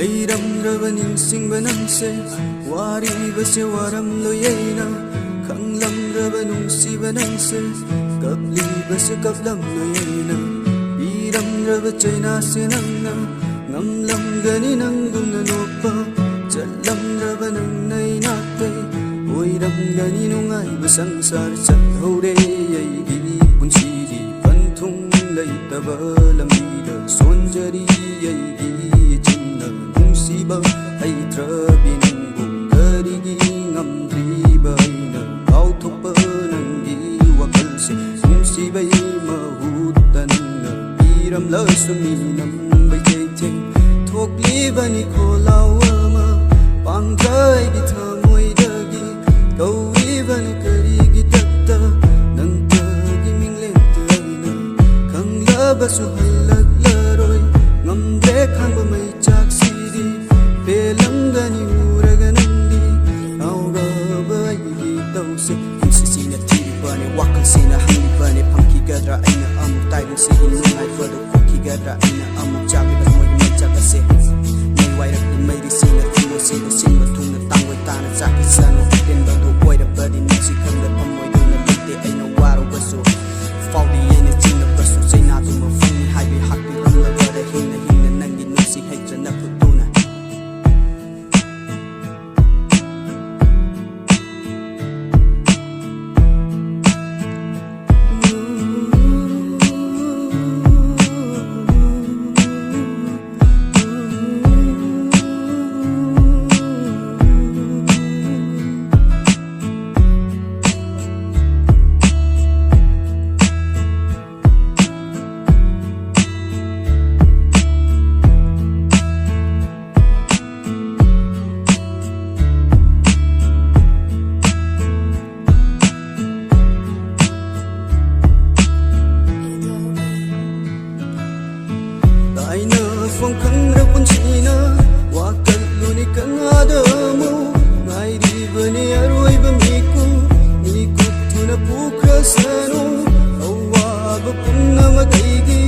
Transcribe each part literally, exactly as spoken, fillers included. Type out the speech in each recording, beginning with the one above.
ꯂꯩꯔꯝꯗ꯭ꯔꯕ ꯅꯤꯡꯁꯤꯡꯕ ꯅꯪꯁꯦ, ꯋꯥꯔꯤꯕꯁꯦ ꯋꯥꯔꯝꯂꯣꯏ ꯑꯩꯅ, ꯈꯪꯂꯝꯗ꯭ꯔꯕ ꯅꯨꯡꯁꯤꯕ ꯅꯪꯁꯦ, ꯀꯞꯂꯤꯕꯁꯦ ꯀꯞꯂꯝꯂꯣꯏ ꯑꯩꯅ, ꯄꯤꯔꯝꯗ꯭ꯔꯕ ꯆꯩꯅꯥꯁꯦ ꯅꯪꯅ, ꯉꯝꯂꯝꯒꯅꯤ ꯅꯪꯒꯨꯝꯅ ꯅꯣꯛꯄ, ꯆꯠꯂꯝꯗ꯭ꯔꯕ ꯅꯪꯅ ꯏꯅꯥꯛꯇꯩ, ꯑꯣꯏꯔꯝꯒꯅꯤ ꯅꯨꯡꯉꯥꯏꯕ ꯁꯪꯁꯥꯔ ꯆꯠꯍꯧꯔꯦ ꯑꯩꯒꯤ ꯄꯨꯟꯁꯤꯗꯤ ꯄꯟꯊꯨꯡ ꯂꯩꯇꯕ ꯂꯝꯕꯤꯗ ꯁꯣꯟꯖꯔꯤ ꯑꯩꯒꯤ ꯏꯆꯤꯟꯅ ꯅꯨꯡꯁꯤꯕ ꯍꯩꯇ꯭ꯔꯕꯤ ꯅꯪꯕꯨ ꯀꯔꯤꯒꯤ ꯉꯝꯗ꯭ꯔꯤꯕ ꯑꯩꯅ ꯀꯥꯎꯊꯣꯛꯄ ꯅꯪꯒꯤ ꯋꯥꯈꯜꯁꯦ ꯅꯨꯡꯁꯤꯕꯩ ꯃꯍꯨꯠꯇ ꯅꯪꯅ ꯄꯤꯔꯝꯂꯁꯨ ꯃꯤ ꯅꯝꯕꯩ ꯆꯩꯊꯦꯡ ꯊꯣꯛꯂꯤꯕꯅꯤ ꯈꯣꯜꯂꯥꯎ ꯑꯃ ꯄꯥꯡꯊꯩꯒꯤ ꯊꯃꯣꯏꯗꯒꯤ ꯀꯧꯔꯤꯕꯅꯤ ꯀꯔꯤꯒꯤ ꯇꯞꯇ ꯅꯪꯇꯒꯤ ꯃꯤꯡꯂꯦꯟꯇ ꯑꯩꯅ ꯈꯪꯂꯕꯁꯨ ꯍꯜꯂꯛꯂꯔꯣꯏ ꯉꯝꯗ꯭ꯔꯦ ꯈꯥꯡꯕ ꯃꯩ ꯆꯥꯛꯁꯤꯗꯤ ꯄꯦꯜꯂꯝꯒꯅꯤ ꯎꯔꯒ ꯅꯪꯗꯤ ꯉꯥꯎꯔꯕ ꯑꯩꯒꯤ ꯇꯧꯁꯦ ꯄꯨꯟꯁꯤꯁꯤꯅ ꯊꯤꯔꯤꯕꯅꯦ ꯋꯥꯈꯜꯁꯤꯅ ꯍꯪꯂꯤꯕꯅꯦ ꯐꯪꯈꯤꯒꯗ꯭ꯔꯥ ꯑꯩꯅ ꯑꯃꯨꯛ ꯇꯥꯏꯕꯪꯁꯤꯒꯤ ꯅꯨꯡꯉꯥꯏꯕꯗꯣ ꯐꯪꯈꯤꯒꯗ꯭ꯔꯥ ꯑꯩꯅ ꯑꯃꯨꯛ ꯆꯥꯛꯂꯤꯕ ꯃꯣꯏꯒꯤ ꯃꯩ ꯆꯥꯛ ꯑꯁꯦ ꯃꯩ ꯋꯥꯏꯔꯛꯄ ꯃꯩꯔꯤꯁꯤꯅ ꯊꯤꯃꯣꯏꯁꯤꯗ ꯁꯤꯟꯕ ꯊꯨꯡꯅ ꯇꯥꯡꯒꯣꯏ ꯇꯥꯅ ꯆꯥꯛꯈꯤ ꯆꯥꯅ ꯇꯦꯟꯕꯗꯨ ꯑꯣꯏꯔꯕꯗꯤ ꯅꯨꯡꯁꯤ ꯈꯪꯗ ꯐꯝꯃꯣꯏꯗꯨꯅ ꯂꯩꯇꯦ ꯑꯩꯅ ꯋꯥꯔꯨꯕꯁꯨ ꯐꯥꯎꯗꯤ ꯑꯩꯅ ꯆꯤꯡꯅꯕꯁꯨ ꯆꯩꯅꯥꯗꯨ ꯃꯐꯝꯅꯤ ꯍꯥꯏꯕꯤ ꯍꯥꯠꯄꯤꯔꯝꯂꯕꯗ ꯍꯤꯡꯅ ꯍꯤꯡꯅ ꯅꯪꯒꯤ ꯅꯨꯡꯁꯤ ꯍꯩꯇ꯭ꯔꯅ ꯈꯨꯠꯇꯨꯅ ꯇꯥꯏꯅꯐꯝ ꯈꯪꯗ꯭ꯔ ꯄꯨꯟꯁꯤꯅ ꯋꯥꯀꯠꯂꯨꯅꯤ ꯀꯅꯥꯗ ꯑꯃꯨꯛ ꯉꯥꯏꯔꯤꯕꯅꯤ ꯑꯔꯣꯏꯕ ꯃꯤꯀꯨꯞ ꯃꯤꯀꯨꯞꯇꯨꯅ ꯄꯨꯈ꯭ꯔꯁꯅꯨ ꯑꯋꯥꯕ ꯄꯨꯝꯅꯃꯛ ꯑꯩꯒꯤ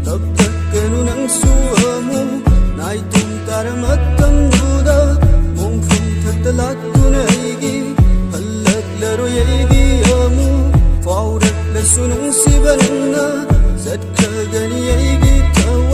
ꯇꯞꯊꯛꯀꯅꯨ ꯅꯪꯁꯨ ꯑꯃꯨꯛ ꯅꯥꯏꯇꯣꯝ ꯇꯥꯔꯝ ꯁꯨ ꯅꯨꯡꯁꯤꯕꯅ ꯆꯠꯈ꯭ꯔꯒꯅꯤ ꯑꯩꯒꯤ ꯊꯋꯥꯏ꯫